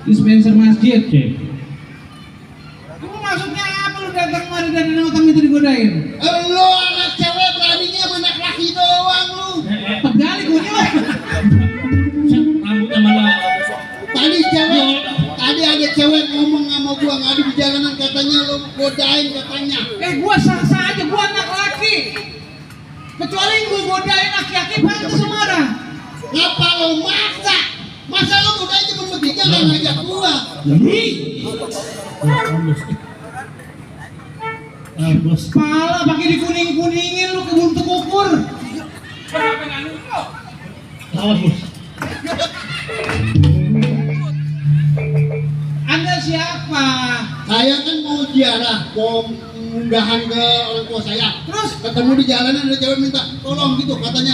Dispenser masjid. Kamu maksudnya apa lu datang kemari dan nonton itu digodain? Lu anak cewek beraninya sama anak laki doang lu. Pedali kunyuk. Rambutnya malah. Tadi ada cewek ngomong sama gua ngadu di jalanan katanya lu godain katanya. Gua sah-sah aja, gua anak laki. Kecuali gua godain laki-laki pantas marah. Ngapa lu maksa? Masa lu godain cuma bertiga gak ngajak gua? Bos. Pala pakai dikuning-kuningin lu kebun kukur. Awas bos. Anda siapa? Saya kan mau ziarah, mau unggahan ke orang tua saya. Terus Ketemu di jalanan ada cewek minta tolong gitu katanya.